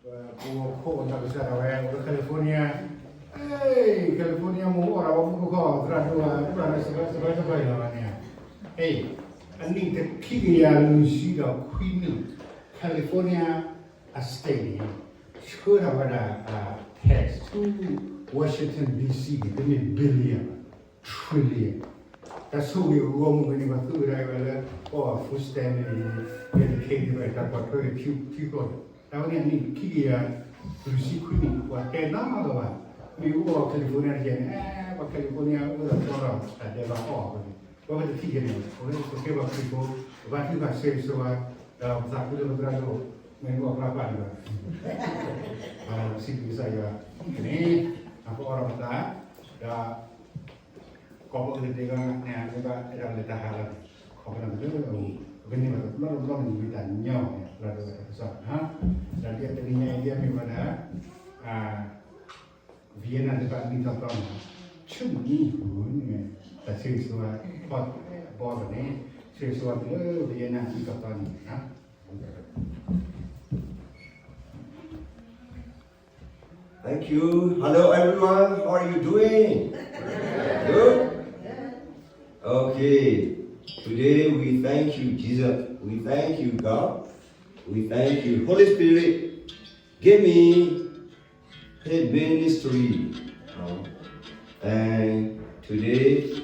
ပခိၣ်အတၢ်ကစၢ်ဒၣ်ဝဲ အိၣ်လၢ California, ဟ့ၣ် California မ့ၢ်အိၣ်ဒီးဝဲဖိဃီ သရၣ်ဒိၣ်ဝဲ သရၣ်န့ၣ် စဘဲစဘဲစဘဲလီၤန့ၣ်, ဟ့ၣ် အနံၣ်တခံကယၤလွံၢ်ဆံဒီးခွံနံၣ် California အ state န့ၣ် ဆှၢထီၣ်ဝဲဒၣ် tax ဆူ Washington D C န့ၣ် တမ့ၢ် billion ဘၣ်, trillion. တၢ်ဆိၣ်ဂ့ၤအဂီၢ်မုၢ်ဝဲန့ၣ် ပှၤသူဝဲဒၣ်ဝဲလၢ အီၣ် food stamp န့ၣ် Medicaid န့ၣ် တၢ်ကွၢ်ထွဲဂ့ၤ ဖြူဖြူကျိန့ၣ် တၢ်ဝဲန့ၣ်အနံၣ်ခံကယၤလွံၢ်ဆံခွံနံၣ် ပှၤတဲနီတဂၤဘၣ်. မ့ၢ်အူအီၣ် California တကဲန့ၣ် ပှၤ California အိၣ်ဒီးကီဒီး တၢ်ဒဲးဘးအီၣ်အဃိန့ၣ် ပဝဲတထံၣ်ကဲန့ၣ် ပဝဲကကဲပှၤခရံာ်ဖိ ပဘါထုကဖၣ်ဆၢဂ့ၤဆၢဝါ ဒီးပသးခုလၢပသရၣ်ဒိၣ် မ့ၢ်အူအီၣ်ဖျါဖျါန့ၣ်ဘၣ် ပစံးဘျုးကစၢ်ယွၤန့ၣ် ပအီၣ်ဒီးပသး ဒီး ကိးပအုၣ်တ့ၢ်လီၤန့ၣ် မ့ၢ်ဘၣ်အဲၣ်ဒိးလဲၤတၢ်ဟးလီၤန့ၣ် ခီဖျိလၢ ပကန့ၢ်ဘၣ်တဘျီတဘျီန့ၣ် မ့ၢ်တၢ်ညီန့ၣ် လၢဒိၣ်ဝဲတၢ်ကစီၣ်န့ၣ် ဒီးဒ်တနံၤညါအံၤဒ်အမ့ၢ်ဝဲဒၣ် Vienna တဖၣ်နံၣ်ထီၣ်သီန့ၣ် ဆူနံၤပူၤန့ၣ် တၢ်ဆၢဂ့ၤဆၢဝါ ဘီဘီန့ၣ် ဆၢဂ့ၤဆၢဝါတုၤလၢ Vienna နံၣ်ထီၣ်သီန့ၣ် Thank you. Hello, everyone. How are you doing? Good? Okay. Today we thank you, Jesus. We thank you, God. We thank you, Holy Spirit. Give me his ministry. Uh, and today,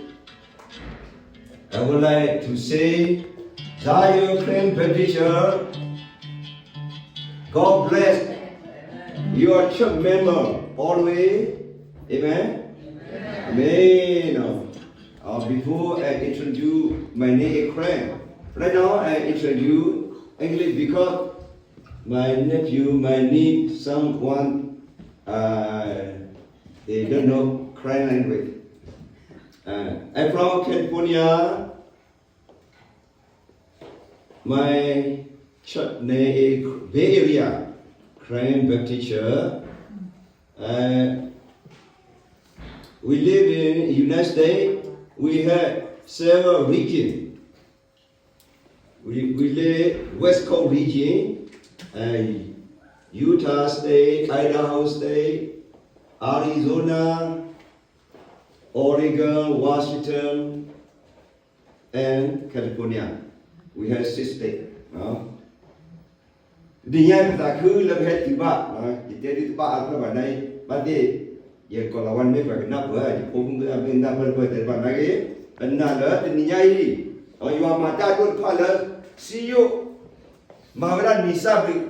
I would like to say, Zion Karen Baptist Church, God bless your church member always. Amen? Amen. Uh, before I introduce my name is Karen. Right now I introduce English because my nephew, my niece, someone, uh, they don't know Karen language. Uh, I'm from California. My church name is Bay Area Karen Baptist Church. Uh, we live in United States. We have several regions. We, we live West Coast region, uh, Utah State, Idaho State, Arizona, Oregon, Washington, and California. We have six states. တနံၤညါပသးခုလၢပဟဲတုၤဘၣ်, ယတဲဒုးတဘၣ်အါဖျၢၣ်ဘၣ်န့ၣ်, ဘၣ်သ့ၣ် ယကိးလီၤဝဲန့ၣ် ပှၤကနၢ်ပၢၢ် ယဖိမုၣ်အမ့ၢ်နၢ်ပၢၢ်တပၢၢ်တဲတဘၣ်နာ်က့, ပနာ်လၢတနံၤညါအံၤ ယွၤမၤတၢ်ဒိၣ်တဖၣ်လၢ စံယိၣ် မၤဝဲဒၣ်နံၣ်စၢ်ဘျုး,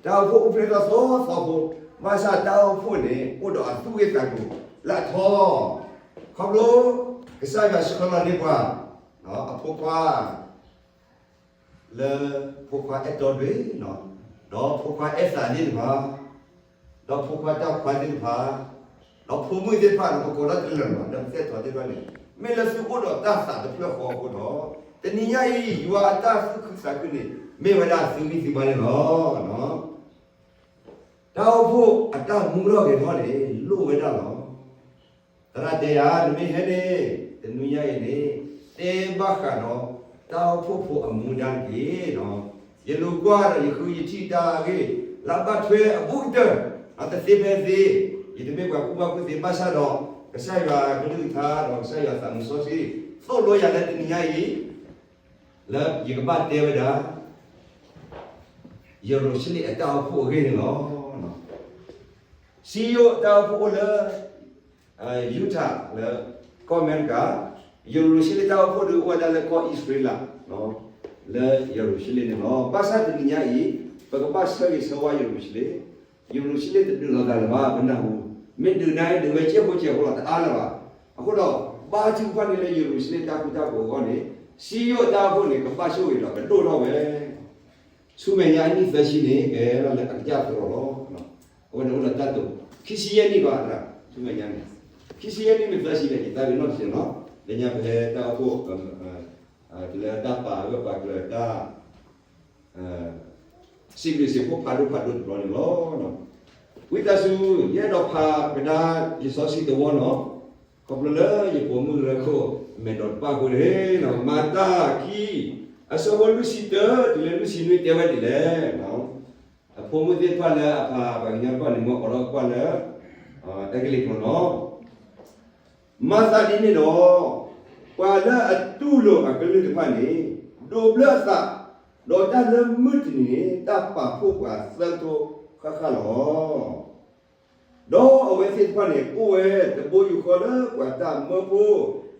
တၢ်အိၣ်ဖှိၣ်အိၣ်ဖျဲၣ်ထီၣ်သီသီဖိ, ဘၣ်ဆၣ်တၢ်အိၣ်ဖှိၣ်န့ၣ် အိၣ်ဒီးအသူၣ်ဂ့ၢ်သးကျိၤလၢအထီ, ခီဖျိ ကစၢ်ယွၤဆှၢလီၤန့ၢ်ပှၤ အဖိခွါ လၢဖိခွါအဲၣ်တီဒွဲၣ်, ဒီးဖိခွါအဲၣ်သးသ့ၣ်တဖၣ်, ဒီးဖိခွါတၢ်ခွါသ့ၣ်တဖၣ်, ဒီးဖိမုၣ်သ့ၣ်တဖၣ် ဒီးပကိးလၢတလၢာ်ဘၣ် ဒီးပသဲထီၣ်သ့ၣ်တဖၣ်န့ၣ် မ့ၢ်လၢသုအိၣ်ဒီးတၢ်သးတဖျၢၣ်ဃီအဃိဒီး တနံၤညါအံၤ ယွၤအတၢ်သူၣ်ခုသးခုန့ၣ် မ့ၢ်ဝဲဒၣ်သုဂံၢ်သုဘါန့ၣ်လီၤ. တၢ်အိၣ်ဖှိၣ်အတၢ်မူထီၣ်ဂဲၤထီၣ်န့ၣ် လိၣ်ဝဲဒၣ်လီၤ. သရၣ်တဲယၤ နမ့ၢ်ဟဲန့ၣ် တနွံညါအံၤန့ၣ် တဲဘၣ်ဃးဒီး တၢ်အိၣ်ဖှိၣ်ဖိအမူဒါတက့ၢ်. ယလိၤကွၢ်ဒီးယဃုယထံၣ်တၢ်ဂ့ၢ် လၢအဘၣ်ထွဲအဘူးကတၢၢ် တသ့ဖဲသ့, ယတမ့ၢ်ပှၤကူၣ်ဘၣ်ကူၣ်သ့ဘၣ်ဆၣ်ဒီး ကစၢ်ယွၤကလုၢ်ကထါဒီးကစၢ်ယွၤသးမူစီဆှံ သိၣ်လိယၤလၢတနံၤညါအံၤ လၢယကဘၣ်တဲဝဲဒၣ် ယရူၤၡလ့ၣ်အတၢ်အိၣ်ဖှိၣ်အဂ့ၢ်န့ၣ်လီၤ. စံယိၣ်တၢ်အိၣ်ဖှိၣ်အိၣ်လၢ Utah လၢကီၢ်အမဲရကၤ, ယရူၤၡလ့ၣ်တၢ်အိၣ်ဖှိၣ်ဒုးအိၣ်ဝဲဒၣ်လၢကီၢ်အံၣ်စရ့လး လၢယရူၤၡလ့ၣ်န့ၣ်လီၤ. ဘၣ်ဆၣ်တနံၤညါအံၤ ပကဘၣ်ဆၢဂ့ၤဆၢဝါယရူၤၡလ့ၣ်, ယရူၤၡလ့ၣ်တဒုးလိာ်သးလၢၤဘၣ် ပနၢ်ဟူ, မ့ၢ်ဒုးန့ၣ်ဒုးဝဲကဲဖိကဲဖိလီၤ တအါလၢၤဘၣ်. အဃိဒီး ဘါထုကဖၣ်န့ၣ်လၢယရူၤၡလ့ၣ်တၢ်ဃူတၢ်ဖိးအဂီၢ်န့ၣ် စံယိၣ်တၢ်အိၣ်ဖှိၣ်န့ၣ် ကဘၣ်ဆိၣ်ဂ့ၤဒီးကဒိၣ်ထီၣ်ဝဲ ဆူမဲာ်ညါအနံၣ်သၢဆံန့ၣ် ကဲထီၣ်လၢအကစၢ်သရိာ်လီၤ. အဝဲန့ၣ်အိၣ်ဒီးတၢ်တိာ် ခံဆံယဲၢ်နံၣ်ဘၣ်, ဆူမဲာ်ညါန့ၣ် ခံဆံယဲၢ်နံၣ်မ့ၢ်သၢဆံန့ၣ် ယသးပ့ၤနီၣ်တစဲးနီၤ, လၢညါပဟဲတၢ်အိၣ်ဖှိၣ် တုၤလၢတၢ်ပာ်ဂၢၢ်ပာ်ကျၢၤတၢ် စံးဘျုးစံးဖှိၣ်ဖးဒိၣ်ဖးဒိၣ်တဘျီန့ၣ်လီၤ. ဝံသးစူၤ ယအဲၣ်ဒိးဖးကဒါလံာ်စီဆှံတဝီနီၤ, ခီဖျိလၢယပိာ်မုၣ်လၢခိၣ်မဲာ်ဒိးတပၣ်အဃိန့ၣ်, မၤတၢ်ခံ အဆၢဖိလွံၢ်ဆံတၢ တုၤလၢလွံၢ်ဆံနွံတဲဝဲဒ်လဲၣ် အဖိမုၣ်သ့ၣ်တဖၣ်လၢအဖးပှၤကညီတဖၣ်န့ၣ် မ့ၢ်အိးထီၣ်ကွၢ်လၢ အဲကလံးဖိနီၤ. မၤသးဒ်န့ၣ်ဒီး ပှၤလၢအတူၢ်လိာ်အကလုၢ်တဖၣ်န့ၣ် ဒိးဘျၢအသး, ဒီးတၢ်လၢမုၢ်တနံၤန့ၣ် တၢ်ပာ်ဖှိၣ်ပှၤသၢကထိဃၣ်ဃၣ်လီၤ. ဒီးအဝဲသ့ၣ်တဖၣ်န့ၣ် အိၣ်ဝဲတဘိယူၢ်ဃီလၢပှၤတၢ်မၢဖိ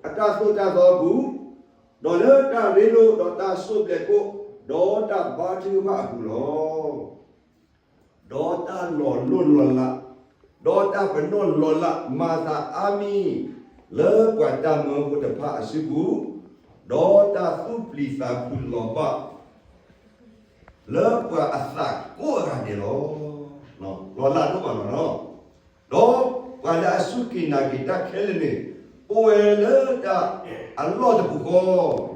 အတၢ်သိၣ်တၢ်သီအပူၤ, ဒီးလၢတၢ်ရ့လိာ်ဒီးတၢ်စိၣ်ဘျဲးကိၣ်, ဒီးတၢ်ဘါထုကဖၣ်အပူၤလီၤ. ဒီးတၢ်လီၤလိၢ်လီၤလး, ဒီးတၢ်ပနီၣ်လီၤလးမၤသးအါမံၤ လၢပှၤတၢ်မၢဖိတဖၣ်အစုပူၤ, ဒီးတၢ်သူၣ်ပျံၤသးဖုးလီၤဘၣ် လၢပှၤအသးကိးဂၤဒဲးလီၤ. လီၤလးဒိၣ်မးလီၤနီၤ. ဒီးပှၤလၢအစူၢ်က့ၤနာ်က့ၤတၢ်ခဲလၢာ်န့ၣ် အိၣ်ဝဲလၢတၢ်အလီၢ်တပူၤဃီ,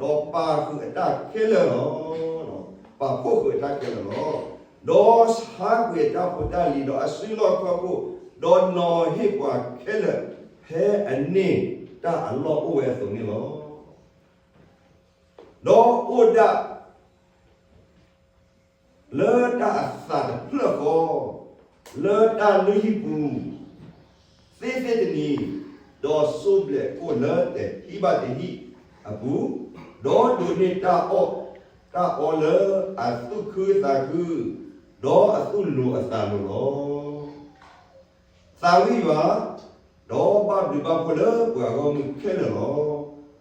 ဒီးပာ်ဃုာ်အတၢ်ခဲလၢာ်လီၤ. ပာ်ဖှိၣ်ဃုာ်အတၢ်ခဲလၢာ်လီၤ. ဒီးဆါကွံာ်အတၢ်ဖိတၢ်လံၤ, ဒီးအစုလီၢ်ခီၣ်ခိၣ်, ဒီးနီၤဟ့ၣ်ပှၤခဲလၢာ် ဖဲအန့ၢ်တၢ်အလီၢ်အိၣ်ဝဲအသိးန့ၣ်လီၤ. ဒီးအိၣ်ဒၣ် လၢတၢ်အသးတဖျၢၣ်ဃီ, လၢတၢ်လုၢ်ဟံၣ်ပူၤ သ့သ့တနံၤ, ဒီးစိၣ်ဘျဲးကိၣ်လၢတဟံၣ်ဘၣ်တဟံၣ်အပူၤ, ဒီးဒိးန့ၢ်တၢ်အီၣ်တၢ်အီလၢအသူၣ်ခုသးခု, ဒီးအသူၣ်လိၤအသးလိၤလီၤ. သးဝံၣ်ယွၤ, ဒီးဘၣ်ဘျုးဘၣ်ဖှိၣ်လၢပှၤဂီၢ်မုၢ်ခဲလၢာ်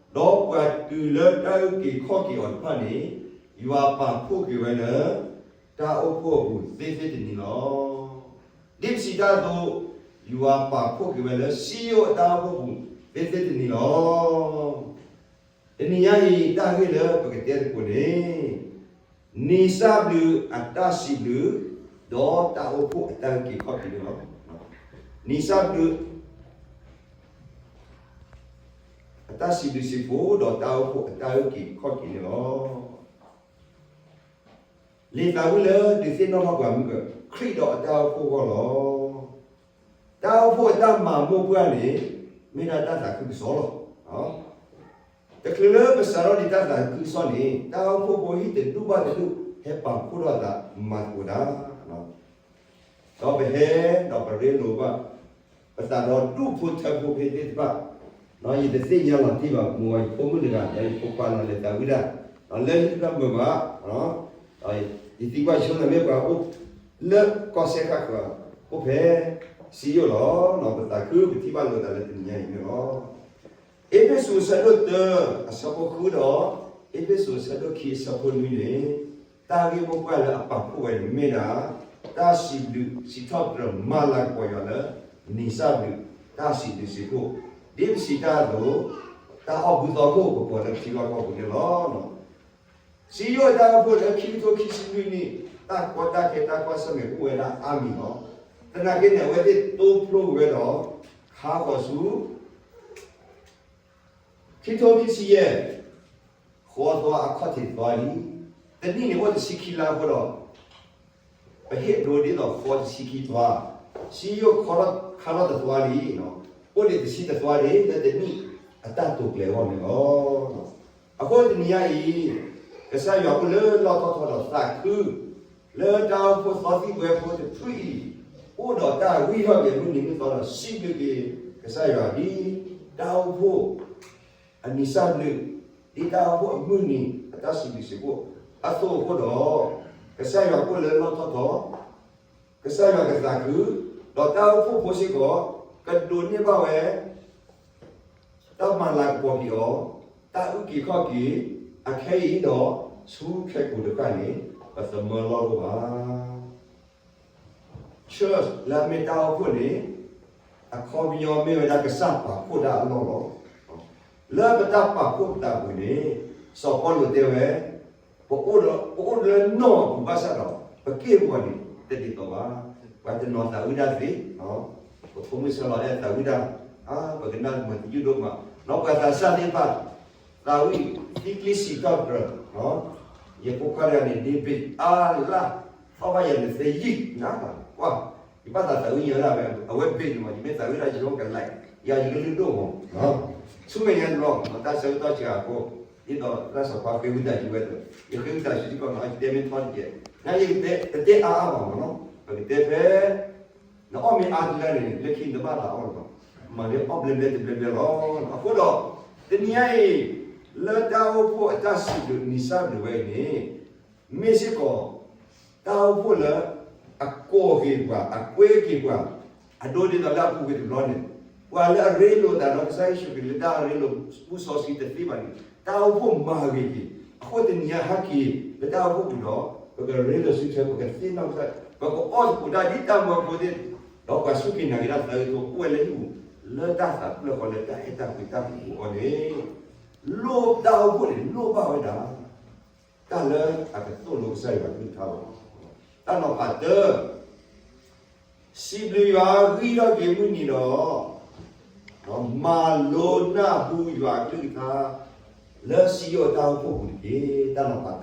လီၤ. ဒီးပှၤတုၤလၢတၢ်အုၣ်က့ၤခီၣ်က့ၤအီၤတဖၣ်န့ၣ်, ယွၤပာ်ဖှိၣ်က့ၤဝဲလၢ တၢ်အိၣ်ဖှိၣ်အပူၤသ့သ့တနံၤလီၤ. ဒ်ပစံးတၢ်အသိး, ယွၤပာ်ဖှိၣ်က့ၤဝဲလၢစံယိၣ်အတၢ်အိၣ်ဖှိၣ်အပူၤသ့သ့တနံၤလီၤ. တနံၤညါအံၤ တၢ်ဂ့ၢ်လၢပကတဲသကိးန့ၣ်, နံၣ်စၢ်ဘျုးအတၢ်စံးဘျုး, ဒီးတၢ်အိၣ်ဖှိၣ်အတၢ်အုၣ်က့ၤခီၣ်က့ၤန့ၣ်လီၤ. နံၣ်စၢ်ဘျုး အတၢ်စံးဘျုးစံးဖှိၣ် ဒီးတၢ်အိၣ်ဖှိၣ်အတၢ်အုၣ်က့ၤခီၣ်က့ၤန့ၣ်လီၤ. လံာ်သးဝံၣ်လၢဒုးသ့ၣ်နီၣ်ထီၣ်ပှၤမုၢ်က ခရံာ်ဒီးအတၢ်အိၣ်ဖှိၣ်အဂီၢ်လီၤ. တၢ်အိၣ်ဖှိၣ်အတၢ်မၤမိၢ်ပှၢ်န့ၣ် မ့ၢ်ဒၣ်တၢ်သးခုကစီၣ်လီၤ. တချုးလၢပစးထီၣ်ဒံးတၢ်သးခုကစီၣ်န့ၣ် တၢ်အိၣ်ဖှိၣ်ဖိဟံၣ်တဒူၣ်ဘၣ်တဒူၣ် ဟဲပာ်ဖှိၣ်ထီၣ်သးမၤသကိးတၢ် ဒီးပဟဲ ဒီးပရ့လိာ်ဘၣ် ပသးဒီးဒူၣ်ဖိထၢဖိဖဲသ့ၣ်တဖၣ်, ယတသ့ၣ်ညါလီၤတံၢ်ဘၣ် မ့ၢ်ဝဲယဖိမုၣ်တဂၤ ဒီးယဖိခွါလီၤလဲၤသးဝံၣ်ဒၣ်, လၢဟံၣ်တဖၣ်မုာ်ဘၣ်, ယသံကွၢ်ဆိန့ၣ်မ့ၢ်ပှၤအိၣ် လၢကီၢ်စဲၣ်ခၣ်ဃၢၤ အိၣ်ဖဲ စံယိၣ်လီၤ. ပသးခုပထံၣ်ဘၣ်လိာ်သးလၢတနံၤညါအံၤန့ၣ်လီၤ. အ့းဖ့းစူးအဆၢဒိၣ်တၢ အဆၢဖိဃုဒီး အ့းဖ့းစူးအဆၢဒိၣ်ခံအဆၢဖိနွံန့ၣ်, တၢ်ဂ့ၢ်မိၢ်ပှၢ်လၢအပာ်ဖှိၣ်ဝဲန့ၣ်မ့ၢ်ဒၣ် တၢ်စံးဘျုးစံးထီၣ်ပတြၢၤမၤလၤကပီၤယွၤလၢ နံၣ်စၢ်ဘျုး တၢ်စံးဘျုးစံးဖှိၣ်, ဒ်ပစံးတၢ်အသိး, တၢ်အီၣ်ဘုသီခိၣ်ကပီၤလၢထံလီၢ်ကီၢ်ပူၤန့ၣ်လီၤ. စံယိၣ်အတၢ်အိၣ်ဖှိၣ်လၢခံကထိခံဆံလွံၢ်နံၣ် တၢ်ကီတၢ်ခဲတၢ်ကွၢ်ဆၢၣ်မဲာ်အိၣ်ဝဲဒၣ်အါမံၤလီၤ. သနာ်က့န့ၣ် အဝဲသ့ၣ်တိဖျိဝဲဒီး ခါဃီၤဆူ ခံကထိခံဆံယဲၢ် ဃီသွါအခီၣ်ထံးသွါလံ. တနံၣ်န့ၣ်အိၣ်တဆံခံလါအဃိဒီး ပဟ့ၣ်ဒိးဒ်သိးဃီတဆံခံသွါ, စံယိၣ်ခါထီၣ်တသွါလံ, အိၣ်ဒံးတဆံတသွါန့ၣ် လၢတနံၣ်အတၢ်တိာ်ကျဲၤအဂီၢ်န့ၣ်လီၤ. အဃိတနံၤညါအံၤ ကစၢ်ယွၤအိၣ်လၢလီၢ်ထီၣ်ထီဒီးသးခု လၢတၢ်အိၣ်ဖှိၣ်သီသံၣ်ဘှဲဖိတဖုအံၤ အိၣ်ဒီးတၢ်ဂံၢ်ထီၣ်က့ၤမုၢ်နံၤမုၢ်သီဒီးစံးဘျုးက့ၤ ကစၢ်ယွၤဒ်တၢ်အိၣ်ဖှိၣ် အနံၣ်စၢ်ဘျုး ဒ်တၢ်အိၣ်ဖှိၣ်အမုၢ်နံၤအတၢ်စံးဘျုးစံးဖှိၣ်အသိးအဃိဒီး ကစၢ်ယွၤအိၣ်လၢလီၢ်ထီၣ်ထီ, ကစၢ်ယွၤကသးခု, ဒီးတၢ်အိၣ်ဖှိၣ်ဖိစ့ၢ်ကီး ကဒိးန့ၢ်ဘၣ်ဝဲ တၢ်မၤလၤကပီၤက့ၤအီၤ, တၢ်အုၣ်က့ၤခီၣ်က့ၤ အခဲအံၤဒီး ဆူခဲကိာ်တဖၣ်န့ၣ် ပသမၢလီၢ်တအိၣ်ဘၣ်. Church လၢအမ့ၢ်တၢ်အိၣ်ဖှိၣ်န့ၣ် အခီပညီမ့ၢ်ဝဲဒၣ်ကစၢ်ပာ်ဖှိၣ်တၢ်အလီၢ်လီၤ. လၢပတၢ်ပာ်ဖှိၣ်ပသးပူၤန့ၣ် စီၤပီလူးတဲဝဲ ပအိၣ်လၢ ပအိၣ်လၢနီၢ်အပူၤဘၣ်ဆၣ်ဒီး ပက့ၢ်ပဂီၤန့ၣ် တဒ်သိးဘၣ်. ပှၤတနီၤသးဝံၣ်တၢ်သ့, ပဖိမုၣ်ဆၢလီၤဒၣ်သးဝံၣ်တၢ်, ပကနၣ်မၤတယုၢ်ဒိၣ်မး, နီၢ်ပှၤသးစၢ်သ့ၣ်တဖၣ် သးဝံၣ်သံကျ့စံးထီၣ်ပတြၢၤ, ယဖိခွါတဂၤန့ၣ် ဒ့ဘ့းအါလၢ်, သီၣ်ဘၣ်ယၤန့ၣ်သယံၣ်နၤ, ကွၢ်, ယဘၣ်သးသးဝံၣ်ညီဒၣ်ဝဲ, အဝဲဘ့းန့ၣ်မး ယမ့ၢ်သးဝံၣ်တၢ်ယီကလဲာ်, ယၤယကလုၢ်ဒိၣ်မး, ဆူမဲာ်ညါတဘျီ တၢ်ဆၢကတီၢ်စှၤအဃိ, ဒ်သိးတၢ်စီၤပၤဃ့ဝံသးစူၤဝဲအသိး, ယဃ့ဝံသးစူၤစ့ၢ်ကီးနီၤ, ယတဲမ့ၢ်ထီတက့ၢ်, နာ်ယကတဲ တတဲအါအါဘၣ်မ့ၢ်နီၤ, ပကတဲဖဲ နအီၣ်မ့ၢ်အါတဂၤန့ၣ် လၢခံနဘၣ်သးအီၣ်လီၤ, မၤလၢအီၣ်ဘျဲဘျဲတဘျဲဘျဲလီၤ. အဃိဒီး တနံၤညါအံၤ လၢတၢ်အိၣ်ဖှိၣ်အတၢ်စံးဘျုးနံၣ်စၢ်ဘျုးဝဲအံၤန့ၣ် မ့ၢ်စ့ၢ်ကီး တၢ်အိၣ်ဖှိၣ်လၢ အကိးက့ၤပှၤ အကွဲက့ၤပှၤ အဒိဒ်သိးလၢအပူၤကွံာ်တဘျီန့ၣ်, ပှၤလၢအရ့လိာ်သးဒီးကစၢ်ယ့ၣ်ၡူးခရံာ်လၢတၢ်ရ့လိာ်ဘူၣ်စီဆှံတသ့ဘၣ်န့ၣ် တၢ်အိၣ်ဖှိၣ်မၤဂ့ၤက့ၤ, အဃိတနံၤညါဟဲက့ၤ လၢတၢ်အိၣ်ဖှိၣ်ပူၤဒီး ပကရ့လိာ်စုထွဲ ပကသ့ၣ်နီၣ်ကစၢ် ပကအီၣ်သကိးတၢ်ဒ်တၢ်မၢဖိသ့ၣ်, ဒီးပှၤစူၢ်က့ၤနာ်က့ၤတၢ်သၢဂ့ၤအသိး အိၣ်ဝဲလၢဟံၣ်ပူၤ လၢတၢ်သးဖျၢၣ်ဃီလၢတၢ်အဲၣ်တၢ်ကွံတၢ်ကပူၤအီၤန့ၣ်, လိၣ်တၢ်အိၣ်ဖှိၣ်န့ၣ် လိၣ်ဘၣ်ဝဲဒၣ် တၢ်လၢအကသိၣ်လိကစၢ်ယွၤကလုၢ်ကထါလီၤ. တၢ်နီၤဖးတၢ, စံးဘျုးယွၤဂံၢ်ထီၣ်က့ၤမုၢ်နံၤဒီး, မၤလိနၢ်ဟူယွၤကလုၢ်ကထါ, လၢစံယိၣ်တၢ်အိၣ်ဖှိၣ်ပူၤတက့ၢ်. တၢ်နီၤဖးတၢ,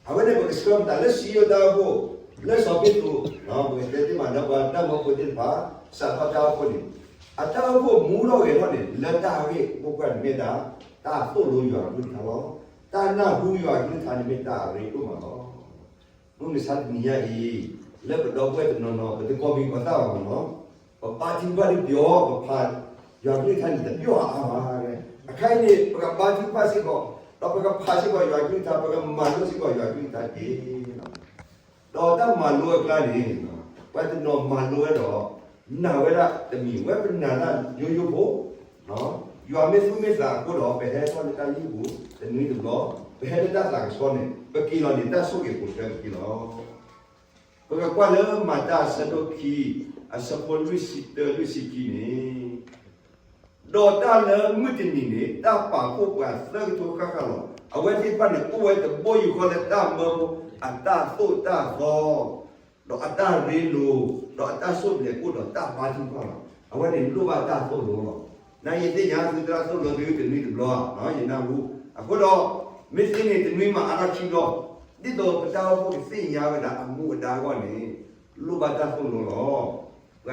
အဝဲန့ၣ်ပကဆှၢမတၤလၢစံယိၣ်တၢ်အိၣ်ဖှိၣ်, လၢစီၤပ့းတရူး, ပကတဲသ့မးလၢပှၤတၢ်မၢဖိသ့ၣ်တဖၣ် စးထီၣ်တၢ်အိၣ်ဖှိၣ်န့ၣ်, အတၢ်အိၣ်ဖှိၣ်မူထီၣ်ဂဲၤထီၣ်န့ၣ် လၢတၢ်ဂ့ၢ်အိၣ်ပှဲၤန့ၣ်မ့ၢ်ဒၣ် တၢ်သိၣ်လိယွၤကလုၢ်ကထါလီၤ. တၢ်နၢ်ဟူယွၤကလုၢ်ကထါန့ၣ်မ့ၢ်တၢ်အရ့ဒိၣ်မးလီၤ. မုၢ်မဆါတနံၤညါအံၤ, လၢပဒီပုၢ်ဝဲၢ်တနီၤနီၤ ပတကိးမံၤကိးသၣ်ဘၣ်မ့ၢ်နီၤ, ပဘါထုကဖၣ်တပျီၤ, ပဖးယွၤကလုၢ်ကထါန့ၣ်တပျီၤအါအါဘၣ်. အခါအံၤန့ၣ် ပကဘါထုကဖၣ်စ့ၢ်ကီး, ဒီးပကဖးစ့ၢ်ကီးယွၤကလုၢ်ကထါ, ပကမၤလိစ့ၢ်ကီးယွၤကလုၢ်ကထါတက့ၢ်. ဒီးတၢ်မၤလိအကျါန့ၣ်, ပှၤတနီၤမၤလိဝဲဒီး နာ်ဝဲဒၣ်တမံၤ, ဝဲပနာ်တၢ်ယိယိဖိ, ယွၤမ့ၢ်သူၣ်မ့ၢ်သးအဃိဒီး ပဟဲထီၣ်လၢတၢ်လုၢ်ဟံၣ်ပူၤ တနွံတဘျီ, ပဟဲလၢတၢ်သးကဆှီန့ၣ် ပက့ၤလီၤန့ၣ် တၢ်ဆိၣ်ဂ့ၤပိာ်ထွဲပက့ၤလီၤ. ပကကွၢ်လၢမၤတၢ်အဆၢဒိၣ်ခံ, အဆၢဖိလွံၢ်ဆံတၢ လွံၢ်ဆံခံန့ၣ်, ဒီးတၢ်လၢမုၢ်တနံၤန့ၣ် တၢ်ပာ်ဖှိၣ်ပှၤသၢကထိဃၣ်ဃၣ်လီၤ. အဝဲသ့ၣ်တဖၣ်န့ၣ် အိၣ်ဝဲတဘိယူၢ်ဃီလၢတၢ်မၢဖိအတၢ်သိၣ်တၢ်သီ ဒီးအတၢ်ရ့လိာ်, ဒီးအတၢ်ဆိၣ်ဘျဲးအိၣ်ဒီးတၢ်ဘါထုကဖၣ်လီၤ. အဝဲန့ၣ်လိၣ်ဘၣ်တၢ်သိၣ်လိလီၤ. နယသ့ၣ်ညါသုသရၣ်သိၣ်လိသုတနွံတဘျီ, ယနၢ်ဟူ, အဃိဒီး မ့ၢ်သ့န့ၣ်တနွံမၤအါထီၣ်ခံဘျီ, ဒ်သိးပတၢ်အိၣ်ဖှိၣ်ကသ့ၣ်ညါဝဲဒၣ်အမူအဒါအဂီၢ်န့ၣ်, လိၣ်ဘၣ်တၢ်သိၣ်လိလီၤ. ပှၤ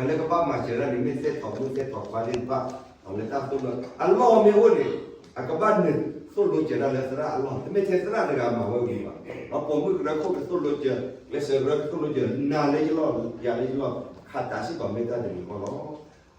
လၢကဘၣ်မၤစၢၤတၢ်န့ၣ် မ့ၢ်သဲထီၣ်မုၣ်သဲထီၣ်ခွါသ့ၣ်တဖၣ်, လၢတၢ်သိၣ်လိအလီၢ်မ့ၢ်အိၣ်န့ၣ်, အကဘၣ်နုာ်သိၣ်လိစၢၤတၢ်လၢသရၣ်အလီၢ်, တမ့ၢ်ထဲသရၣ်တဂၤမၤဝဲဂ့ၤဘၣ်. ဒီးပိာ်မုၣ်ကရၢခိၣ်ကသိၣ်လိစၢၤ, ကျဲးစၢးကရၢကသိၣ်လိစၢၤ, နၤလၢယလီၢ်, ယၤလၢယလီၢ်, ခး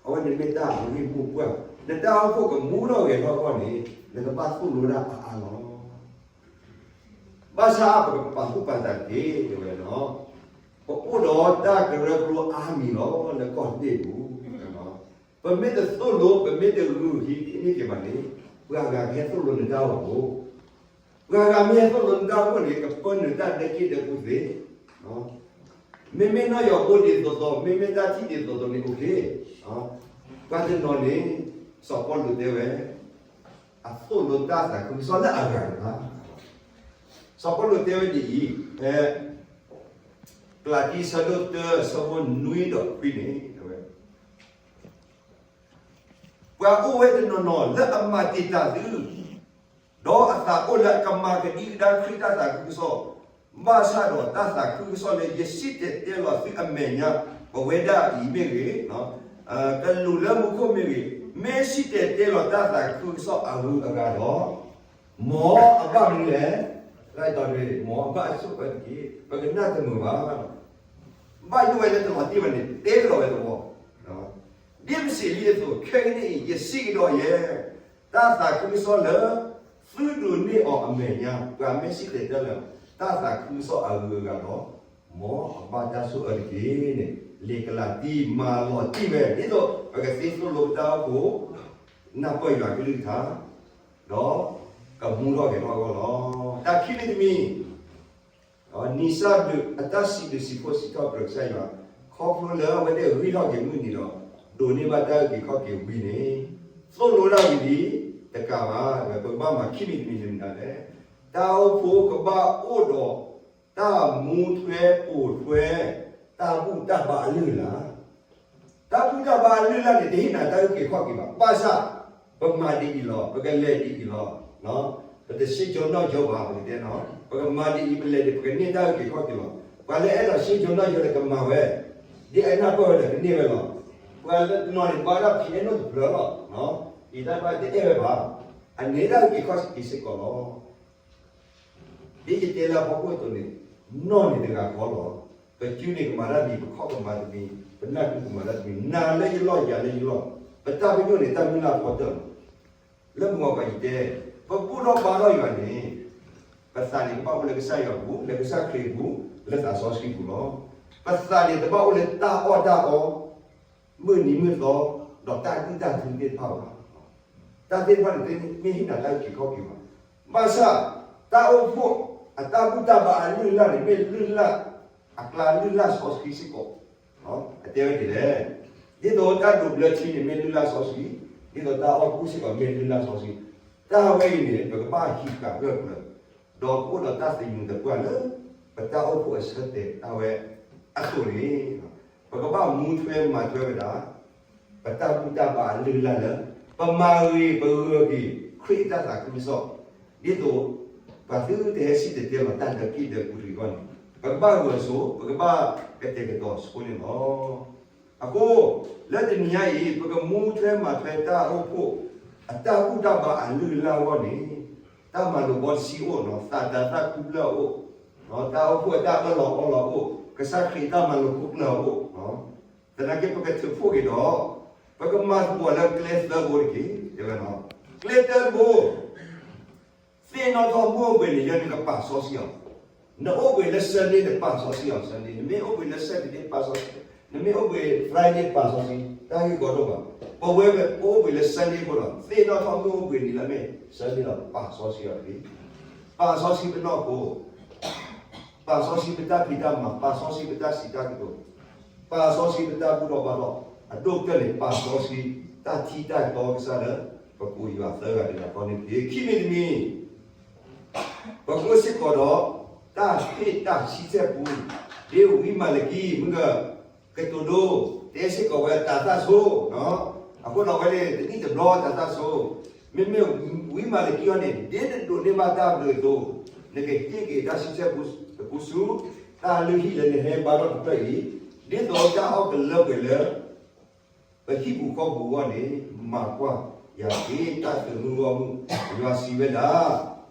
တးစ့ၢ်ကီးမ့ၢ်တၢ်တမံၤဃီလီၤ. အဝဲန့ၣ်မ့ၢ်တၢ်အဂ့ၢ်မိၢ်ပှၢ်, နတၢ်အိၣ်ဖှိၣ်ကမူထီၣ်ဂဲၤထီၣ်အဂီၢ်န့ၣ်, နကဘၣ်သိၣ်လိဒၣ်အါအါလီၤ. ဘၣ်ဆၣ်ပကပာ်သူၣ်ပာ်သးတက့ၢ် တဲဝဲလီၤ. ပအိၣ်ဒီးတၢ်ကရၢကရိအါမံၤလီၤ လၢကီၢ်သ့ၣ်ပူၤ, ပမ့ၢ်တသိၣ်လိ ပမ့ၢ်တဂုာ်ဟံးန့ၢ်က့ၤဘၣ်န့ၣ်, ပှၤဂၤကဟဲသိၣ်လိနတၢ်အိၣ်ဖှိၣ်, ပှၤဂၤမ့ၢ်ဟဲသိၣ်လိနတၢ်အိၣ်ဖှိၣ်န့ၣ် ကပၢနုာ်တၢ်ဒဲက့ၣ်ဒဲကူသ့ မ့မ့ၢ်နီၢ်ယီၤဘိဒ်သိးသိး, မ့မ့ၢ်တၢ်ထံၣ်ဒ်သိးသိးန့ၣ် အိၣ်ခ့, ပှၤတနီၤန့ၣ်, စီၤပီလူးတဲဝဲ, အသိၣ်လိတၢ်သးခုကစီၣ်လၢအဂၤတဂၤ, စီၤပီလူးတဲဝဲဒ်အံၤ, ဖဲ ကလၤတံ အဆၢဒိၣ်တၢ အဆၢဖိနွံဒီးခွံန့ၣ်, တဲဝဲ ပှၤအိၣ်ဝဲတနီၤနီၤလၢအမၤတံာ်တာ်သု, ဒီးအသးအိၣ်လၢအကမၤကဒံကဒါခရံာ်တၢ်သးခုကစီၣ်, ဘၣ်ဆၣ်ဒီးတၢ်သးခုကစီၣ်လၢယစံၣ်တဲၤတဲလီၤသုအမဲာ်ညါ, ပဝဲဒၣ်အံၤမ့ၢ်ဂ့ၤ, ကလူးလၢမူခိၣ်မ့ၢ်ဂ့ၤ, မ့ၢ်စံၣ်တဲၤတဲလီၤတၢ်သးခုကစီၣ်အဂုၤအဂၤဒီး, မ်အဘၣ်မနုၤလဲၣ်, မ်အဘၣ်အဆိၣ်အၢတက့ၢ်, ပကနၣ်တမုာ်ဘၣ်. ဘၣ်ယိၣ်ဝဲလၢတလီၤတံၢ်ဘၣ်န့ၣ် တဲလီၤဝဲတဝီ, ဒ်ပစံးလံအသိး ခဲကနံၣ်အံၤ ယစံးကဒီးယဲ, တၢ်သးခုကစီၣ်လၢ သုဒိးန့ၢ်အီၤအမဲာ်ညါ ပှၤမ့ၢ်စံၣ်တဲၤတဲလီၤ တၢ်သးခုကစီၣ်အဂုၤအဂၤဒီး, မ်အဘၣ်တၢ်ဆိၣ်အၢတက့ၢ်န့ၣ် လံာ်ကလၤတံ မၤလီၤတံၢ်ဝဲ ဒ်သိးပကသ့သိၣ်လိပတၢ်အိၣ်ဖှိၣ်, နၢ်ပၢၢ်ယွၤကလုၢ်ကထါ, ဒီးကမူထီၣ်ဂဲၤထီၣ်အဂီၢ်လီၤ. တၢ်ခံမံၤတမံၤ နံၣ်စၢ်ဘျုးအတၢ်စံးဘျုးစံးဖှိၣ်စံးထီၣ်ပတြၢၤကစၢ်ယွၤ, ခီဖျိလၢအဝဲသ့ၣ်ဂံၢ်ထီၣ်က့ၤမုၢ်နံၤဒီး, ဒိးန့ၢ်ဘၣ်တၢ်အုၣ်က့ၤခီၣ်က့ၤဝံၤန့ၣ်, သိၣ်လိတၢ်ဝံၤလံ, တကးဘၣ် ပကဘၣ်မၤခံမံၤတမံၤန့ၣ်မတၤလဲၣ်. တၢ်အိၣ်ဖှိၣ်ကဘၣ်အိၣ်ဒီး တၢ်မူထွဲပိာ်ထွဲ တၢ်ဘူၣ်တၢ်ဘါအလုၢ်အလၢ် တၢ်ဘူၣ်တၢ်ဘါအလုၢ်အလၢ်န့ၣ် တဟ့ၣ်နၤတၢ်အုၣ်က့ၤခီၣ်က့ၤဘၣ်. ဘၣ်ဆၣ် ပမၤဒ်အံၤလီၤ, ပကလဲၤဒ်အံၤလီၤ, ပတရှဲကၠီနီၣ်ကၠီဘၣ်, ပကတဲနီၤ, ပကမၤဒ်အံၤ ပလဲၤဒ် ပကန့ၢ်တၢ်အုၣ်က့ၤခီၣ်က့ၤလီၤ. ပှၤလၢအဲၣ်ဒိးရှဲကၠီနီၣ်ကၠီဒီးကမၤဝဲ, ဒ်အနၢ်ပၢၢ်ဝဲဒီးကန့ၢ်ဝဲလီၤ. ပှၤလၢတနီၤန့ၣ် ဘါဒၣ်ဖံးအဲၣ်နီၣ်တဖျၢၣ်လီၤ, အံၤတၢ်ဘၣ်တအဲၣ်ဝဲဘၣ်. အန့ၣ်တၢ်အုၣ်က့ၤခီၣ်က့ၤစ့ၢ်ကီးလီၤ. ဒ်ယတဲလၢအဖီခိၣ်အသိးန့ၣ်, နီၢ်န့ၣ်တဂၤဃီလီၤ. ပစုန့ၣ်ကမၤတၢ်တမံၤ, ပခီၣ်ကမၤတမံၤ, ပနၢ်ဒုကမၤတၢ်တမံၤ, နၤလၢယလီၢ် ယၤလၢယလီၢ်, ပတၢ်ပညိၣ်န့ၣ် တၢ်မုၢ်လၢ်ဖီတၢၢ်လီၤ. လၢမုၢ်ဂီၤပှၤယတဲ, ပဘူၣ်ထီၣ်ဘါထီၣ်ယွၤန့ၣ်, ပသးန့ၣ်ကဘၣ်အိၣ်လၢကစၢ်ယွၤအပူၤ, လၢကစၢ်ခရံာ်အပူၤ, လၢသးစီဆှံအပူၤလီၤ. ပသးန့ၣ်တဘၣ်အိၣ်လၢတၢ်အီၣ်တၢ်အီ, မုၢ်နံၤမုၢ်သီ, ဒီးတၢ်ဒုၣ်တၢ်ထုသ့ၣ်တဖၣ်ဘၣ်. တၢ်သ့ၣ်တဖၣ်န့ၣ် မ့ၢ်ဟ့ၣ်နၤတၢ်အုၣ်က့ၤခီၣ်က့ၤဘၣ်. ဘၣ်ဆၣ်, တၢ်အိၣ်ဖှိၣ်အတၢ်ဘူၣ်တၢ်ဘါအလုၢ်အလၢ်န့ၣ် မ့ၢ်လုၢ်လၢ်, အကျါလုၢ်လၢ်စီဆှံစ့ၢ်ကီး, အတဲဝဲဒ်လဲၣ်. ဒ်သိးတၢ်ဒိးဘျၢထံန့ၣ်မ့ၢ်လုၢ်လၢ်စီဆှံ, ဒ်သိးတၢ်အီၣ်ကူစ့ၢ်ကီးမ့ၢ်လုၢ်လၢ်စီဆှံ, တၢ်ဝဲအံၤန့ၣ် ပကဘၣ်ဟံးဃာ်ဂၢၢ်ကျၢၤ, ဒီးပအိၣ်ဒီးတၢ်သညူးသပှၢ်လၢ ပတၢ်အိၣ်ဖှိၣ်အဆၢတဲာ်တၢ်ဝဲအသိးန့ၣ်, ပကဘၣ်မူထွဲမၤထွဲဝဲဒၣ် ပတၢ်ဘူၣ်တၢ်ဘါအလုၢ်အလၢ်လၢ ပမၤဂ့ၤပဂၢၢ်က့ၤခရံာ်အတၢ်သးခုကစီၣ်, ဒ်သိးပှၤသုတဟဲစံၣ်တဲၤတဲလီၤတၢ်ဒၢးကံၣ်ဒၢးပူၤတဂ့ၤအဂီၢ်န့ၣ်, ပကဘၣ်ဂၢၢ်ဆိ, ပကဘၣ်ကတဲာ်ကတီၤဆိန့ၣ်လီၤ. အဃိ, လၢတနံၤညါအံၤ ပကမူထွဲမၤထွဲတၢ်အိၣ်ဖှိၣ် အတၢ်ဘူၣ်တၢ်ဘါအလုၢ်အလၢ်အဂီၢ်န့ၣ်, တၢ်မၤလိာ်ဘီတဆံအိၣ်, သးတၢ်သၣ်ခူပျၢၢ်အိၣ်, တၢ်အိၣ်ဖှိၣ်အတၢ်အၢၣ်လီၤအီလီၤအိၣ်, ကစၢ်ခရံာ်တၢ်မၤလိာ်ခိၣ်ကျၢၢ်အိၣ်, သနာ်က့ပကထုးဖှိၣ်က့ၤဒီး, ပကမၤသကိးလၢကျဲသၢဘိတက့ၢ်, တဲဝဲ, ကျဲတၢတဘိ သ့ၣ်နီၣ်ထီၣ်မုၢ်အိၣ်ဘှံးနံၤလၢနကပာ်စီဆှံအီၤ, နအိၣ်ဘှံးလၢ Sunday နပာ်စီဆှံအီၤ Sunday, နမ့ၢ်အိၣ်ဘှံးလၢ Saturday ပာ်စီဆှံ, နမ့ၢ်အိၣ်ဘှံး Friday ပာ်စီဆှံ, တၢ်ဂ့ၢ်ကီဒိၣ်ဘၣ်. ပဝဲပအိၣ်ဘှံးလၢ Sunday အဃိဒီး သ့ၣ်နီၣ်ထီၣ်မုၢ်အိၣ်ဘှံးနံၤလၢမ့ၢ် Sunday ဒီးပာ်စီဆှံအီၤတက့ၢ်. ပာ်စီဆှံပနီၢ်ခိ ပာ်စီဆှံပတၢ်ဖံးတၢ်မၤ, ပာ်စီဆှံပတၢ်စံးတၢ်ကတိၤ, ပာ်စီဆှံပတၢ်ဘူၣ်ထီၣ်ဘါထီၣ်, အဒိၣ်ကတၢၢ်န့ၣ် ပာ်စီဆှံတၢ်ထံတၢ်တီကစၢ်လၢ ပကိးယွၤသၢဂၤတဂၤဃီန့ၣ်တက့ၢ်. ခံမံၤတမံၤ ပကအိၣ်စ့ၢ်ကီးဒီး တၢ်ဟ့ၣ်တၢ်ဆံဆဲၣ်ပူ, ဒ်ဝံမၤလကံ မုၢ်ဂၤ ကတိၤဒိ တဲစ့ၢ်ကီးဝဲတၢ်သၣ်ဆိ, အဃိဒီးအဝဲန့ၣ် တနံၣ်တဘျီတၢ်သၣ်ဆိ, မ့မ့ၢ်ဝံမၤလကံအံၤန့ၣ် ဒ်နဒိးန့ၢ်ဘၣ်တၢ်ဘျုးအသိး, နကဟ့ၣ်က့ၤတၢ်ဆံဆဲၣ်ပူတပူဆူ တၢ်လုၢ်ဟံၣ်လၢနဟဲဘါထီၣ်တဖျၢၣ်အံၤ, ဒ်သိးတၢ်အီၣ်ကလၢပှဲၤလၢ ပဟံၣ်ပူၤဃီပူၤအဂီၢ်န့ၣ် မၤကွၢ်ယၤက့ၤ တၢ်သုးမုၢ်ဂီၢ်မုၢ်, ယွၤစံးဝဲဒၣ်,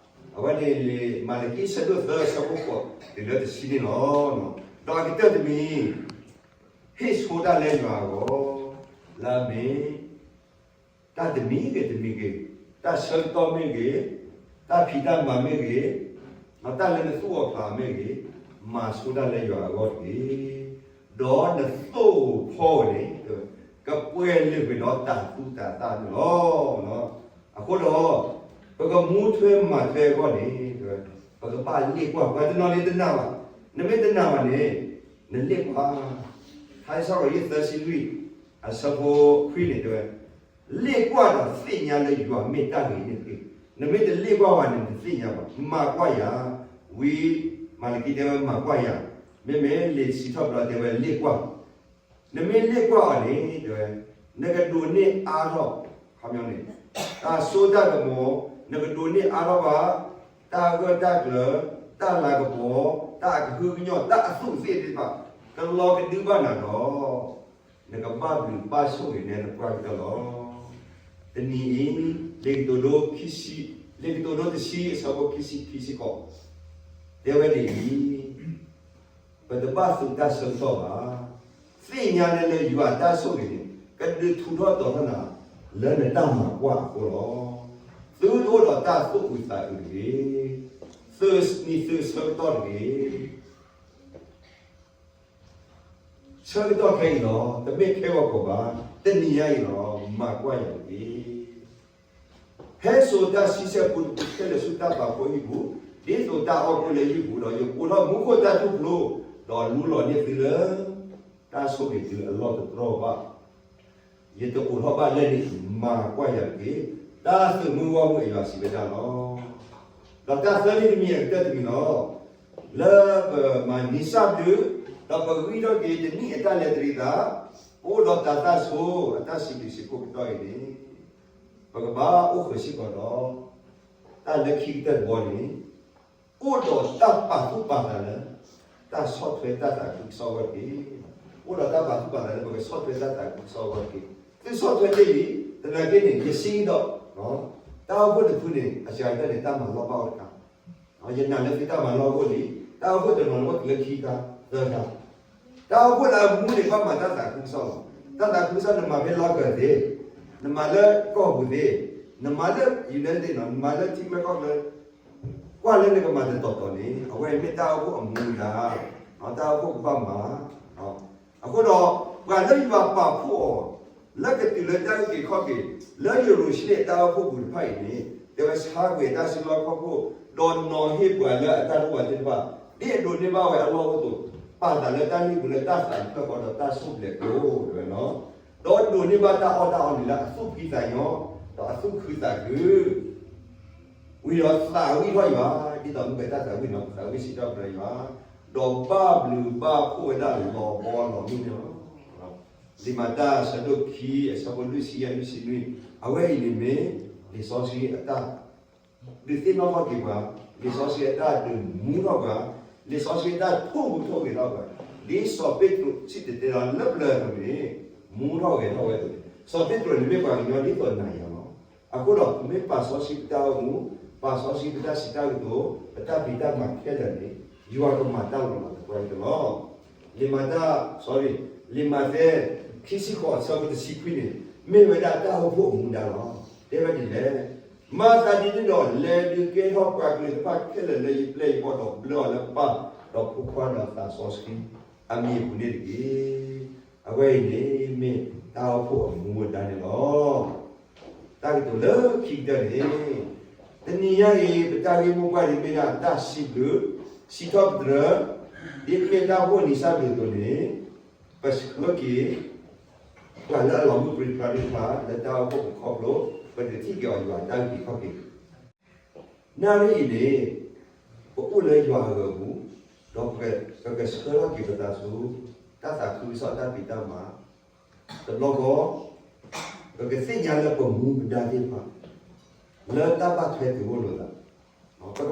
အဝဲန့ၣ်မၤလကံဆၢဒိၣ်သၢဆၢဖိဃိးတုၤလၢတဆံန့ၣ်လီၤ. ဒီးအကတၢၢ်တမံၤ ဟ့ၣ်ဆိတၢ်လၢယွၤအဂီၢ်, လၢအမ့ၢ် တၢ်တမံၤဂ့ၤတမံၤဂ့ၤ, တၢ်ဆၢကတီၢ်မ့ၢ်ဂ့ၤ, တၢ်ဖံးတၢ်မၤမ့ၢ်ဂ့ၤ, ဒီးတၢ်လၢနသူၣ်အိၣ်ဖျးမ့ၢ်ဂ့ၤ, မၤဆိတၢ်လၢယွၤအဂီၢ်တက့ၢ်. ဒီးနသိၣ်ဖီဝဲန့ၣ် ကပှဲၤလုာ်ကွံာ်ဒီးတၢ်သူၣ်တၢ်သၣ်န့ၣ်လီၤ. အဃိဒီး ပကမူထွဲမၤထွဲအဂီၢ်န့ၣ် ပကဘၣ်လ့ၣ်ကွၢ်, ပှၤတနီၤန့ၣ်တနာ်ဘၣ်, နမ့ၢ်တနာ်ဘၣ်န့ၣ် နလ့ၣ်ကွၢ်, ထါစံးထီၣ်ပတြၢၤယဲၢ်သၢဆံလွံၢ် အဆၢဖိခွံန့ၣ်တဲဝဲ, လ့ၣ်ကွၢ်ဒီးသ့ၣ်ညါလၢယွၤမ့ၢ်တၢ်ဂ့ၤန့ၣ်တက့ၢ်. နမ့ၢ်တလ့ၣ်ကွၢ်ဘၣ်န့ၣ် နတသ့ၣ်ညါဘၣ်. မၤကွၢ်ယၤ, ဝံမၤလကံတဲဝဲမၤကွၢ်ယၤ, မ့မ့ၢ်လံာ်စံးထီၣ်ပတြၢၤတဲဝဲလ့ၣ်ကွၢ်, နမ့ၢ်လ့ၣ်ကွၢ်အီၤန့ၣ် တဲဝဲ, နကဒိးန့ၢ်အါထီၣ်, ခီပညီန့ၣ်, တၢ်စိတၢ်ကမီၤ, နကဒိးန့ၢ်အါထီၣ်ဘၣ် တၢ်ဂၢၢ်တၢ်ကျၢၤ, တၢ်လၤကပီၤ, တၢ်အကဟုကညီၢ်, တၢ်အသူးအသ့ၣ်သ့ၣ်တဖၣ်, ကလီၤကဒုဘၣ်နၤဒီး နကဘၣ်ဘျုးဘၣ်ဆိၣ်ဂ့ၤနဲနပှၢ်ကတၢၢ်လီၤ. တနံၤအံၤ, လံာ်ကတိၤဒိ လံာ်ကတိၤဒိတဆံအဆၢဖိခံဆံခံစ့ၢ်ကီး တဲဝဲဒ်အံၤ, ပတဘၣ်သုးတၢ်ဆၢကတီၢ်ဘၣ်. သ့ၣ်ညါလၢလၢယွၤတၢ်ဆိၣ်ဂ့ၤန့ၣ် ကဒုးထူးထီၣ်တီၤထီၣ်နၤ လၢနတၢ်မၤကွၢ်အဃိလီၤ. သုတအိၣ်ဒီးတၢ်သူၣ်အုးသးအုးတဂ့ၤ. သုးနံၤသုးဆၢကတီၢ်တဂ့ၤ. ဆၢကတီၢ်ခဲအံၤလီၤ. တမ့ၢ်ခဲဂီၤခီဘၣ်. တနံၤညါအံၤလီၤ. မၤကွၢ်ယၤတက့ၢ်. ဟဲစိာ်တၢ်ဆံဆဲၣ်ပူတပူခဲလၢာ်ဆူတၢ်ပာ်ဖှိၣ်ဟံၣ်ပူၤ, ဒ်သိးတၢ်အီၣ်ဖှိၣ်လၢဟံၣ်ပူၤဒီး ယအိးထီၣ်မူခိၣ်တၢ်ထူၣ်ဖျိ, ဒီးလူလီၤန့ၢ်သုလၢ တၢ်ဆိၣ်ဂ့ၤတုၤအလီၢ်တတြီၢ်ဘၣ်. ယတအိးထီၣ်ဘၣ်လဲၣ်န့ၣ် မၤကွၢ်ယၤတက့ၢ်. တၢ်သုးမုၢ်ဂီၢ်မုၢ်အယွၤစံးဝဲဒၣ်လီၤ. ဒီးတၢ်သၢန့ၣ်တမံၤအကတၢၢ်တမံၤလီၤ. လၢပမၤနံၤစၢ်ဘျုး, ဒီးပဂံၢ်ထီၣ်က့ၤတနံၣ်အတၢ်လဲၤတရံးသး, ပအိၣ်ဒီးတၢ်သၣ်ဆိ, အတၢ်စံးဘျုးစံးဖှိၣ်ကတီၢ်အံၤန့ၣ်, ပကဘၣ်အိၣ်ဃုာ်စ့ၢ်ကီးဒီး တၢ်လၢခံကတၢၢ်တဘီန့ၣ်, အိၣ်ဒီးတၢ်ပာ်သူၣ်ပာ်သးလၢ တၢ်ဆီၣ်ထွဲတၢ်သးခုကစီၣ်အဂီၢ်တက့ၢ်. အိၣ်ဒီးတၢ်ပာ်သူၣ်ပာ်သးလၢပကဆီၣ်ထွဲတၢ်သးခုကစီၣ်အဂီၢ်တက့ၢ်. သုဆီၣ်ထွဲတ့ၢ်လံ, သနာ်က့န့ၣ် ယစံးဒီး, တၢ် တၢ်အိၣ်ဖှိၣ်တဖုန့ၣ် အစှၤကတၢၢ်န့ၣ် တၢ်မၤလီၢ်ဘၣ်အိၣ်တခါ, ယနာ်လၢသုတၢ်မၤလီၢ်အိၣ်လံ, တၢ်အိၣ်ဖှိၣ်တနီၤန့ၣ်အိၣ်တုၤလၢခံခါ, သၢခါ, တၢ်အိၣ်ဖှိၣ်လၢအမူန့ၣ် ဘၣ်မၤတၢ်သးခုကစီၣ်လီၤ. တၢ်သးခုကစီၣ် နမၤဖဲလီၢ်ကၢၤသ့, နမၤလၢကီၢ်ပူၤသ့, နမၤလၢ United States နီၤ, နမၤလၢထံချၢကီၢ်ချၢ, ကွၢ်လၢနကမၤတတီၤတီၤန့ၣ် အဝဲမ့ၢ်တၢ်အိၣ်ဖှိၣ်အမူဒါ, တၢ်အိၣ်ဖှိၣ်ကဘၣ်မၤ အဃိဒီး ပှၤလၢယွၤပာ်ဖှိၣ်အီၤ လၢကတုၤလၢတၢ်အုၣ်က့ၤခီၣ်က့ၤ လၢယရူၤၡလ့ၣ်အတၢ်အိၣ်ဖှိၣ်ပူၤတဖၣ်အံၤန့ၣ် တဲဝဲဆါကွံာ်တၢ်စုလီၢ်ခီၣ်ခိၣ်, ဒီးနီၤဟ့ၣ်ပှၤလၢအတၢ်ဒိၣ်ဝးသ့ၣ်တဖၣ်, ဒ်အဒိးန့ၢ်ဘၣ်ဝဲအလီၢ်အိၣ်အသိး, ပာ်သးလၢတၢ်လုၢ်ပူၤလၢတၢ်သးတဖျၢၣ်ဃီဒီးတၢ်ဆိၣ်ဘျဲးကိ တဲဝဲလီၤ. ဒီးဒိးန့ၢ်ဘၣ်တၢ်အီၣ်တၢ်အီန့ၣ်လၢအသူၣ်ဖှံသးညီ, ဒီးအသူၣ်ခုသးခု ဝံၤဒီးသးဝံၣ်ထီၣ်ယွၤ, ဒ်သိးမုၢ်ကတၢ်သးဝံၣ်နီၤ, သးဝံၣ်စံးထီၣ်ပတြၢၤယွၤ, ဒီးဘၣ်ဘျုးဘၣ်ဖှိၣ်ဝဲဒၣ်လီၤဘီလီၤမုၢ်န့ၣ်လီၤ. လံာ်မၤတၢ်အဆၢဒိၣ်ခံ အဆၢဖိလွံၢ်ဆံယဲၢ်လွံၢ်ဆံနွံ, အဝဲအံၤန့ၣ်မ့ၢ် လံာ်စီဆှံအတၢ် ဒုးသ့ၣ်နီၣ်ထီၣ်က့ၤပှၤ, လံာ်စီဆှံအတၢ်ဒုးမူထီၣ်ပှၤ, လံာ်စီဆှံအတၢ်ထိၣ်ဟူးထိၣ်ဂဲၤထီၣ်ပှၤ, ဒ်စီၤပ့းတရူးစံၣ်တဲၤတဲလီၤလၢပျၢၤအသိးန့ၣ်, မူထီၣ်ဂဲၤထီၣ်ဝဲအသိးန့ၣ်, စီၤပ့းတရူးန့ၣ်မ့ၢ်ပှၤကညီဒ်သိးနၤယၤလီၤ. အဃိဒီး ပမ့ၢ်ပာ်စီဆှံပတၢ်အိၣ်မူ, ပာ်စီဆှံပတၢ်စံးတၢ်ကတိၤ, ပတၢ်ဖံးတၢ်မၤခဲလၢာ်န့ၣ်, ယွၤကမၤတၢ်လီၤလီၤသပှၢ်ကတၢၢ်လီၤ. လံာ်မၤတၢ်, sorry, လံာ်မးသဲ ခံဆံဃိး အဆၢဖိတဆံခွံန့ၣ်, မ့ၢ်ဝဲဒၣ်တၢ်အိၣ်ဖှိၣ်အမူဒါလီၤ. တဲဝဲဒ်လဲၣ်, မၤသးဒ်န့ၣ်ဒီး လဲၤဒုးကဲထီၣ်ပှၤကလုာ်တဖၣ်ခဲလၢာ်လၢယပျဲၢ်ယဘီၣ်ဒီး ဘျၢအီၤလၢပၢ်ဒီးဖိခွါဒီးသးစီဆှံအမံၤအပူၤန့ၣ်တက့ၢ်. အဝဲအံၤန့ၣ်မ့ၢ်တၢ်အိၣ်ဖှိၣ်အမူအဒါန့ၣ်လီၤ. တၢ်ကတိၤလၢခံကတၢၢ်န့ၣ်, တနံၤညါအံၤ ပတၢ်ဂ့ၢ်မိၢ်ပှၢ်န့ၣ်မ့ၢ်ဒၣ်တၢ်စံးဘျုး, စံးထီၣ်ပတြၢၤ, ဒ်ပမ့ၢ်တၢ်အိၣ်ဖှိၣ်နံၣ်စၢ်ဘျုးအသိးန့ၣ်, ပဆှၢက့ၤ ပှၤလၢအလီၤမုၢ်ပြံပြါသ့ၣ်တဖၣ် လၢတၢ်အိၣ်ဖှိၣ်ပူၤခီဖျိ ပဒုးထံၣ်က့ၤအီၤယွၤတၢ်အုၣ်က့ၤခီၣ်က့ၤ နၣ်ရံၣ်အံၤန့ၣ် ပအိၣ်လၢယွၤအဂီၤပူၤ, ဒီးပကဆှၢထီၣ်က့ၤပသးဆူ တၢ်သးခုကစီၣ်တၢ်ဖံးတၢ်မၤ, တဘျီဃီ ပကသ့ၣ်ညါလၢပမူပဒါသ့ၣ်တဖၣ် လၢတၢ်ဘၣ်ထွဲတုၤအိၣ်လိာ်သး, ပကဘၣ်သ့သိၣ်လိဒၣ် လၢပ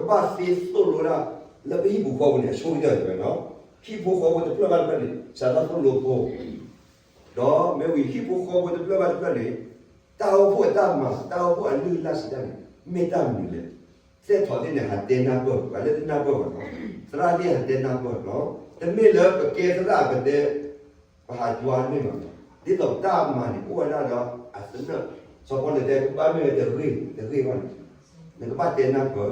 ဟံၣ်ဖိဃီဖိန့ၣ် အဆိကတၢၢ်တဝဲလီၤ. ဟံၣ်ဖိဃီဖိတဖျၢၣ်ဘၣ်တဖျၢၣ်န့ၣ် စးထီၣ်သိၣ်လိဖိ ဒီးမ့ၢ်ဝံၤဟံၣ်ဖိဃီဖိတဖျၢၣ်ဘၣ်တဖျၢၣ်န့ၣ် တၢ်အိၣ်ဖှိၣ်အတၢ်မၤ တၢ်အိၣ်ဖှိၣ်အလုၢ်အလၢ်စံးတၢ်န့ၣ် မ့ၢ်တၢ်မနုၤလဲၣ်. သ့ၣ်ထီၣ်သ့ၣ်န့ၣ် ဟးတဲနၢ်ပၢၢ် ပှၤလၢတနၢ်ပၢၢ်ဘၣ်လီၤ. သရၣ်သ့ၣ်ဟးတဲနၢ်ပၢၢ်လီၤ. တမ့ၢ်လၢပကဲသရၣ်ပတဲ ပဟးယွၤန့ၢ်ဘၣ်. ဒ်သိးပတၢ်မၤန့ၣ် အိၣ်ဝဲဒၣ်ဒီးအသနၢၣ်, စီၤ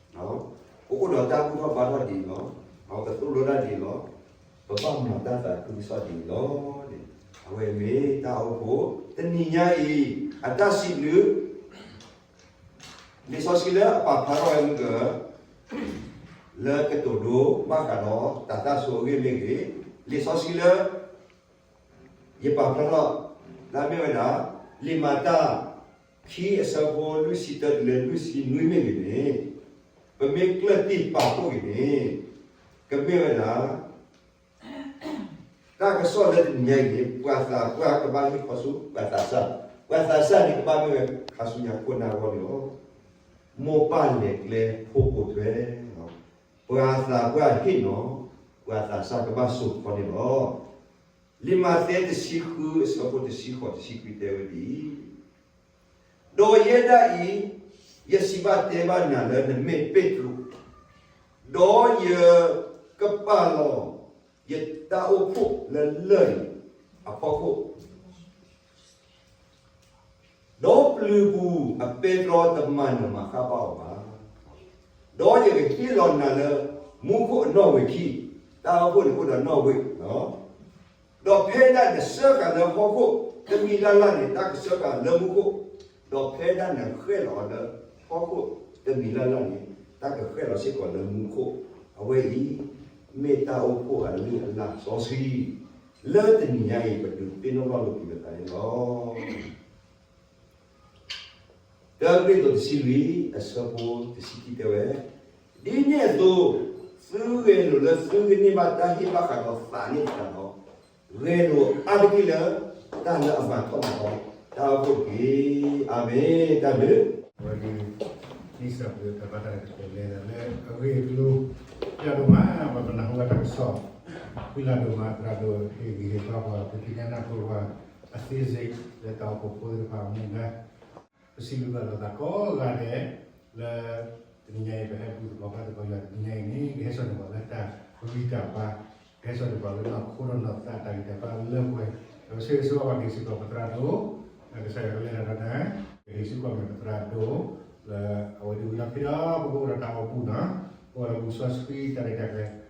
ပီလူးတဲ ကဘၣ်မ့ၢ်ဝဲတဂ့ၢ်တဂ့ၢ်ဘၣ်န့ၣ် နကဘၣ်တဲနၢ်ပၢၢ် ပအိၣ်ဒီးတၢ်ဘူၣ်ထီၣ်ဘါထီၣ်ဒ်အံၤလီၤ. ပသိၣ်လိတၢ်ဒ်အံၤလီၤ. ပဘၣ်မၤတၢ်သးခုကစီၣ်ဒ်အံၤလီၤန့ၣ် အဝဲမ့ၢ်တၢ်အိၣ်ဖှိၣ် တနံၤညါအံၤ အတၢ်စံးဘျုး လံာ်စီဆှံလၢအပာ်ဖျါထီၣ်ဝဲမုၢ်က လၢကတိၤဒိဘၣ်ဃးဒီးတၢ်သၣ်ဆိအဂ့ၢ်မ့ၢ်ဂ့ၤ, လံာ်စီဆှံလၢ ယပာ်ဖျါထီၣ် လၢအမ့ၢ်ဝဲဒၣ် လံာ်မၤတၢ် ခံအဆၢဖိလွံၢ်ဆံတၢတုၤလၢလွံၢ်ဆံနွံမ့ၢ်ဂ့ၤန့ၣ်, ပမ့ၢ်ကျၢၢ်တံၢ်ပာ်ဖှိၣ်ဂ့ၤန့ၣ် ကမ့ၢ်ဝဲဒၣ် တၢ်ကစီၣ်လၢတနံၤညါအံၤန့ၣ် ပှၤသးပှၢ်ကဘၣ်ဟ့ၣ်ခီဆူပှၤသးစၢ်, ပှၤသးစၢ်န့ၣ်ကဘၣ်မ့ၢ်ဝဲခါဆူညါခိၣ်နၢ်အဂီၢ်န့ၣ်လီၤ. မိၢ်ပၢ်လဲၤကျဲဖိပိာ်ထွဲ, ပှၤသးပှၢ်ဟ့ၣ်နီၤ ပှၤသးစၢ်ကဘၣ်စိာ်ခီန့ၣ်လီၤ. လံာ်မးသဲတဆံဃုအဆၢဖိတဆံဃိးတဆံခွံတဲဝဲဒ်အံၤ, ဒီးယဲဒၣ်အံၤ ယစံးဘၣ်တဲဘၣ်နၤလၢနမ့ၢ်ပ့းတရူး, ဒီးယကပာ်လီၤယတၢ်အိၣ်ဖှိၣ်လၢလၢၢ်အံၤအဖီခိၣ် ဒီးပျုၤပူၤအပဲတြီတမၤနၢၤမၤဃၣ်ဘၣ်အီၤဘၣ်. ဒီးယကဟ့ၣ်လီၤနၤလၢမူခိၣ်အနီၣ်ဝ့ၤခံ, တၢ်အိၣ်ဖှိၣ်န့ၣ်အိၣ်ဒီးနီၣ်ဝ့ၤလီၤ. ဒီးဖဲဒၣ်နစၢဃာ်လၢဟီၣ်ခိၣ်တမံၤလၢ်လၢ်န့ၣ် တၢ်ကစၢဃာ်လၢမူခိၣ်, ဒီးဖဲဒၣ်နဃဲၣ်လီၤအီၤလၢဟီၣ်ခိၣ်တမံၤလၢ်လၢ်န့ၣ် တၢ်ကဃဲၣ်လီၤစ့ၢ်ကီးလၢမူခိၣ်, အဝဲအံၤ မ့ၢ်တၢ်အိၣ်ဖှိၣ်အလုၢ်အလၢ်စီဆှံ လၢတနံၤညါအံၤ ပဒုးသ့ၣ်နီၣ်ထီၣ်လိာ်က့ၤပသးန့ၣ်လီၤ. တၢကရံၣ်သူးတဆံလွံၢ် အဆၢဖိတဆံခံတဲဝဲ, ဒ်န့ၣ်အသိး သုဂဲၤလိာ်လၢသုကန့ၢ်ဘၣ်တၢ်ဟ့ၣ်ဘၣ်ဃးဒီးသးန့ၣ်တဖၣ်လီၤ. ဂဲၤလိာ်အါတက့ၢ်လၢ တၢ်လၢအမၤထီၣ်မၤထီ တၢ်အိၣ်ဖှိၣ်တက့ၢ်. အၤမ့ၣ်, တၢ်ဘျုး ဝဲဒၣ် နံၣ်စၢ်ဘျုးတၢ်ဘၣ်တၢ်န့ၣ် ကလဲၤလၢအဂ့ၢ်အကျိၤ ပျၢ်ဒိၣ်မး ပှၤပနၢ်ဟူဘၣ်တၢ်ကစီၣ် ဖှံလၢဒိၣ်မး သရၣ်ဒိၣ်ဟ့ၣ်ဂံၢ်ဟ့ၣ်ဘါပှၤ ပသ့ၣ်ညါနၢ်ပၢၢ်ပှၤ အသေးစိတ် လၢတၢ်အိၣ်ဖှိၣ်ဖိသ့ၣ်တဖၣ်အမူဒါ ပစံးဘျုးဘၣ်လိာ်သးကိးဂၤဒဲး လၢ တနံၤညါအံၤ ပဟဲဘူၣ်သကိးဘါသကိးယွၤတနံၤညါအံၤန့ၣ် ကဟဲစိာ်န့ၢ်ပှၤလၢတၢ်ဂံၢ်တၢ်ဘါ, ကဟဲစိာ်န့ၢ်ပှၤလၢနီၢ်ခိဒီးနီၢ်သးတၢ်ဂံၢ်တၢ်ဘါလၢပှဲၤ, ဒီးပဆၢဂ့ၤဆၢဝါဘၣ်က့ၤစ့ၢ်ကီးပသရၣ်ဒိၣ်, ကစၢ်ယွၤကလဲၤတၢ်ဒီးနၤ, ကဟ့ၣ်စ့ၢ်ကီးမ့ၢ်ပသရၣ်ဒိၣ်, လၢအဝဲဒၣ်ဝံၤလီၤခံဒီး ပကအိၣ်ဒီးတၢ်အိၣ်မူနီၤ, ပအိၣ်ဒီးဘူၣ်စီဆှံတၢ်ရဲၣ်တၢ်ကျဲၤ